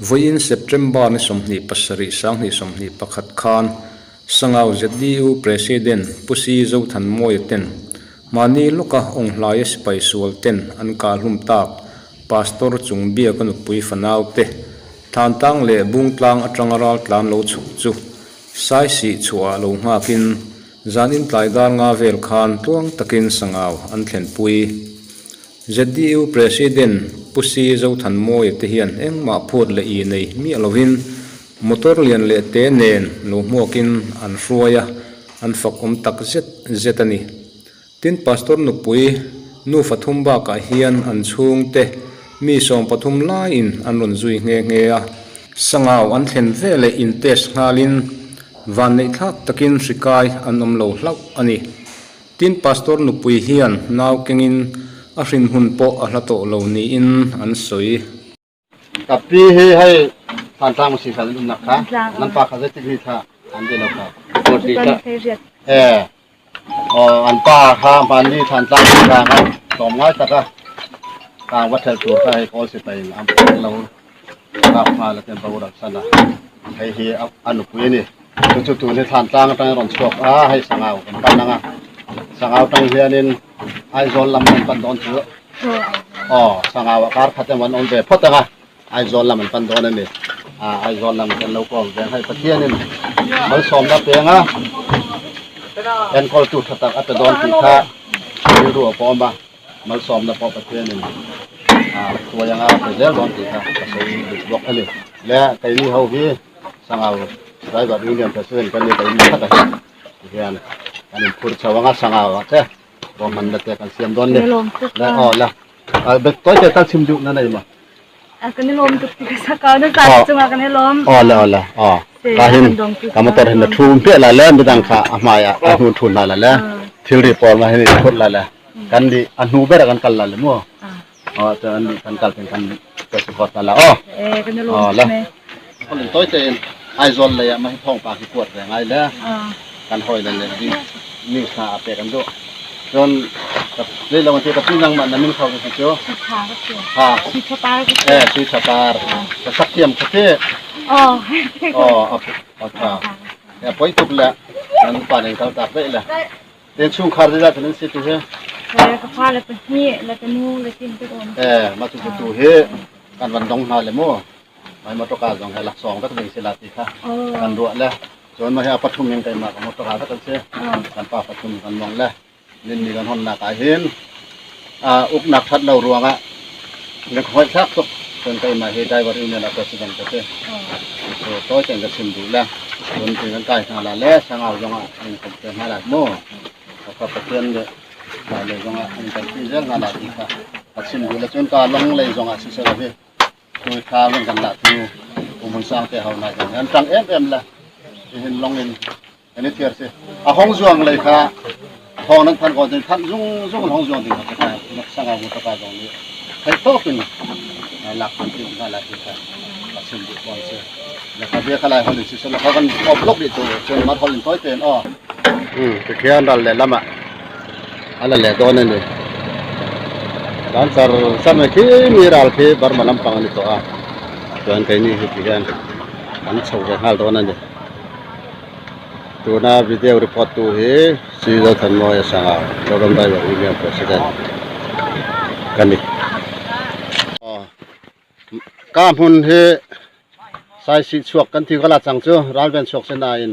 Vawiin September ni 27 2021 khan Sangau ZDU President Pu Si Zothanmawia ten mahni lawka Awnghlaia sipai sual ten an kahhlum tak Pastor chung biaka nupui fanau te Thantlang leh Bungtlang atanga raltlan lo chhuk chu Saisih chhuah lo nghakin Zanin tlai dar nga vel khan tluang takin Sangau an thlenpui. ZDU President Pu Si Zothanmawia te hian engmah phut leh i nei miah lovin motor lian leh te nen lo hmuakin an hruai a, an fak awm tak zet zet a ni. Tin, Pastor nupui nufa thum bakah hian an chhungte mi 13 laiin an rawn zui nghe nghe a. Sangau an thlen veleh in test nghalin vanneihthlak takin hri kai an awm lo hlauh a ni. Tin, Pastor nupui hian nau kengin a hrin hun pawh a hla tawh lo niin an sawi. Ka pi hi hei Thantlang si kha um nak kha nan pa kha zeitik ni kha an ve lo kha eh an pa kha hman ni Thantlang si kha nga tlawm ngai taka tang va thel tur kha hei kawl sipai in an lo kap hma la ten boral sana hei hi a nupui ani chu chu tun hi Thantlang atang rawn chhuak a hei sangau kan pan anga sangau tang hianin Aizawl lam an pan dawn chu aw sangau ah kar khat emaw an awm ve phawt anga Aizawl lam an pan dawn a ni a Aizawl lam kan lo kawm ve ang hei Pathianin malsawmna peng a enkawltu tha tak a pe dawn tih kha rilru a pawm a malsawmna pawh Pathianin a hruai anga a pe zel dawn tih kha ka sawi duh bawk a ni le keini ho hi sangau driver union president kan ni keini khat a hian kan inphur chho anga sangau ah te ruahmanna te kan siam dawn ni le aw la bet toi te tal chim duh na nei ma kan i lawm tuk ti ka sa ka na ta chunga kan i lawm aw le aw le aw ka hin ka motor hin na thu pe la le midang kha a hmai a a hnu thu na la le thil ri pawl ma hin phut la le kan di a hnu ber kan kal la le mu aw te an di kan kal ten kan ka su kot la aw eh kan i lawm la Toi tein Aizawl lei ah mah hi thawngpang hi kuat ve ngai le kan hawile le ding news hna ah pek an duh. Cun zeilo an ti ka pi nangmah na min kho ka cu. Ha. Eh sui thapar. Ka sak thiam kha ti. Oh. Oh a tha. Ya poi tuk le nan pa nen kal tak ve le. Ten chungkhar zeizat nan si tu hi? Eh ka fa le pahnih le ka nu le tin te om. Eh ma tu tu hi kan van dong hna le mu. Mai motor zong he laksawng vek ding si la ti kha kan ruah le cun mah hi a pathum in keimah ka motor vek an si kan pa pathum kan mong le ninni kan honnak ah hin uknak that lo ruangah na hoi thlak tuk cun keimah hi driver union ah president ka si so toi ten ka chim duh le cun ti kan kai hna la le sangau zong ah an kom te hna la mu ka pathian le le zong ah an kan ti zel hna la ti kha ka chim duh le cun ka long lei zong ah si se lo hi Tui thla zong kan lah tu umun sang te hau nai zong an tang em em la hin long in an i thiar si a hong zuang lei kha thong nan than ko tin than zung zung hong zuang ding ka ta nak sang au ta ka zong ni thai tok in lak kan tin ka la ti kha a chim du kon se la ka bia khalai hol si se la kan op lok di tu chen mat hol in toy ten o ti khian ral le lama ala le dawn a ni dan char char mai khi mi ral khi Burma lampang a ni tawh a chuan keini hi ti hian an chho ve nghal dawn a ni tuna video report tu hi Sri Zothanmawia Sanga Zoram Driver Union President ka ni. Ka hmun hi Saisih chhuak kan ti kala chang chu ralven chhuak se nain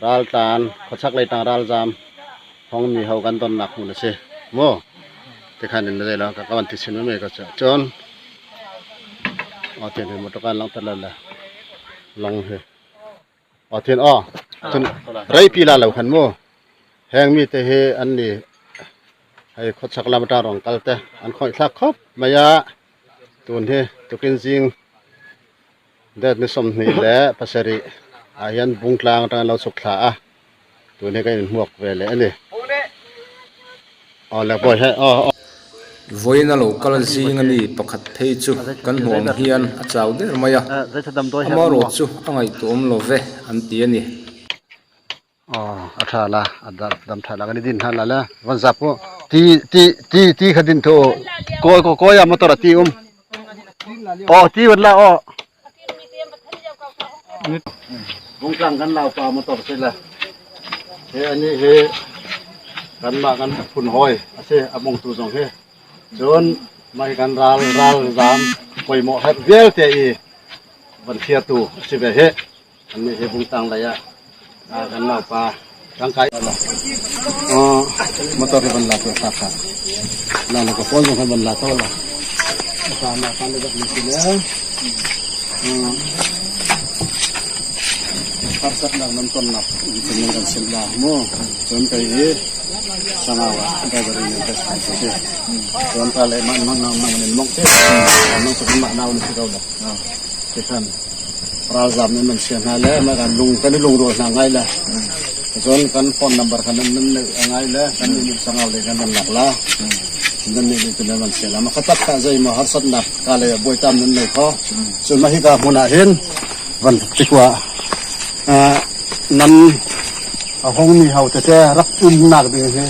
Raltlan, khuachak lei tang ralzam hongmi ho kan donnak hmun a si mu. Tikhan in zei lo ka ka van ti chin me ka chu. Cun aw tin hi motor kan lang tar le long hi. Aw tin aw cun reipi la lo khan mu. Heng mi te hi an ni hei khuachak lam atang rong kal te an khawih thlak khop mai a. Tun hi tukin zing Date ni 27 ah hian Bungtlang atanga lo chhuk thla a, tun hi ka inhmuak ve leh a ni. Aw le bawi he aw aw. Vawiin a lo kal zing a mi pakhat phei chu kan hmuh ang hian a chau der mai a, amarawh chu a ngaihtuahawm lo ve an ti a ni. Aw a tha la a dam tha la kan i din hna la le van zap u ti ti ti ti kha din thu kawi kawi ah motor a ti um aw ti van la aw. Bungtlang kan laupa motor si le he ani hi kanmah kan phun hawi a si a mongtu zong hi. Cun mah hi kan ral ralzaam poimawh herh vialte i van thiatu a si ve hih. Annih hi Bungtlang lei ah kan naupa tangka motor hi van la tu ta kha la la ka phone zong hi van la to la sa na kan le dak ni si le harsatnak nan tonnak in kan sim la mu cun kei hi sangau ah driver in kan test si cun ta le man man nang nang nin mong te nang su ma nau ni si ko la Tikhan ralzaam in nan chia hna le mah kan lung kan i lungrual hna ngai le cun kan phone number kha nan nan neih ngai le kan nih nih sangau lei kan nan lak la nan nih nih nan nan chia la ma khatak kha zei maw harsatnak ka le buaitam nan nei kho cun mah hika hmun ah hin van tikwa nan a hong mi hau tete rak umnak ding hi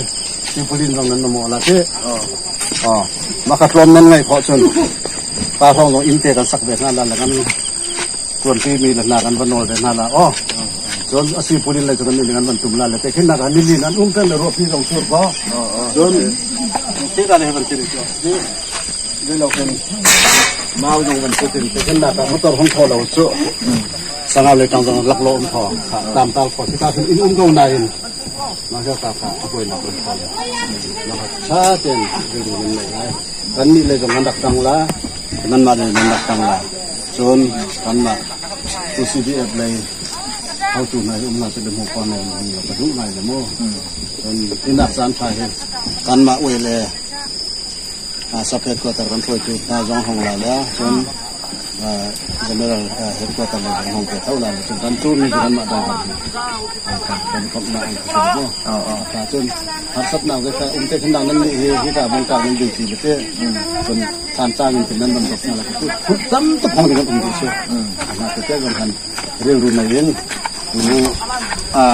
tipulin zong nan maw la ti oh mah ka tlawm nan ngai khawh cun pa hrawng zong inn te kan sak ve hna la le kan tuanpi mi le hna kan va nawl ve hna la oh cun asi pulin le cun kan kan van tum la le te khin nak han lilin an um pen le ruahpi zong sur ko cun ti ta le van ti cho ti lo ken mau zong van putin te khin nak motor hong tho lo chu sangau le tang zong lak lo um tho tam tal kho ti ta khin in um ko na in ma ka ka ka apoi nak kan tho le ma cha ten rilru nan nei lai kan nih le zong kan rak tang la nanmah le nan rak tang la cun kanmah UCDF lei hotu hna hi um hna seh le hmuh khawh nei mi ka duh ngai le mu cun tinak caan tha hi kanmah ue le sub headquarter kan hruaitu hna zong hong la le cun General headquarter lei zong hong pe tho la le cun kan tu mi cu kanmah driver kan komhnak an si mu ta cun harsatnak zei kha um te khin nan nih hi hi ka bung ka nan duty le te cun than tlang in nan ban tok na la ku phut tam tuk hong kan um ti si na te te zong khan rilru nei in tu a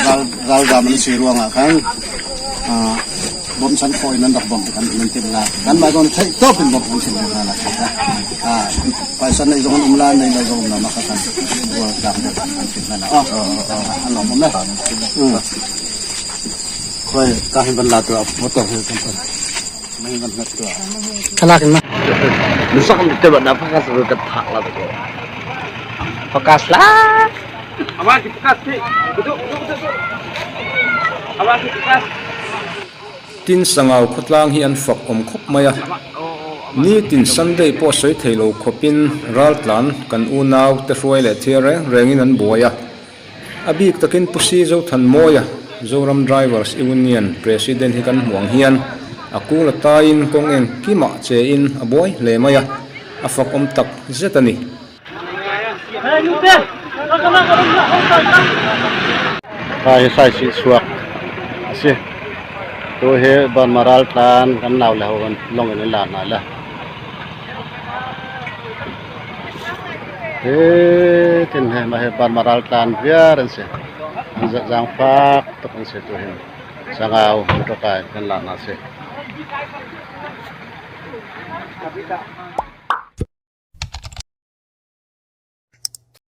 ral ral dam an si ruangah khan bawmchan khawh in nan rak bawmh kan nan timh la kan mah zong theih tawp in bawmh kan sim ve hna la a paisa nei zong an um la nei lo zong um la ma kha kan rual tlak deuh kan timh hna la an lawm um le khoi ka hin van la tu motor he kan pan mai van hnat tu Thalak in ma Nusak te ba na fakas ru ka thak la ko Fakas la Awak ki fakas ti Duduk duduk duduk Awak ki fakas Tin sangau khawtlang hi an fak awm khawp mai a nitin Sunday pawh sawi thei lo khawpin raltlan kan unau te hruai leh thil reng rengin an buai a A bik takin Pu Si Zothanmawia, Zoram Drivers Union President hi kan hmuh ang hian a kul a taiin kawng engkimah chein a buai hle mai a, a fakawm tak zet a ni. Hi hi saisih chuak a si. Tu hi Burma raltlan kan nau le ho lawng in an la hna le. Hitin he mah hi Burma raltlan viar an si. An zaangfak tuk an si tu hin. Sangau motorka in kan lak hna si.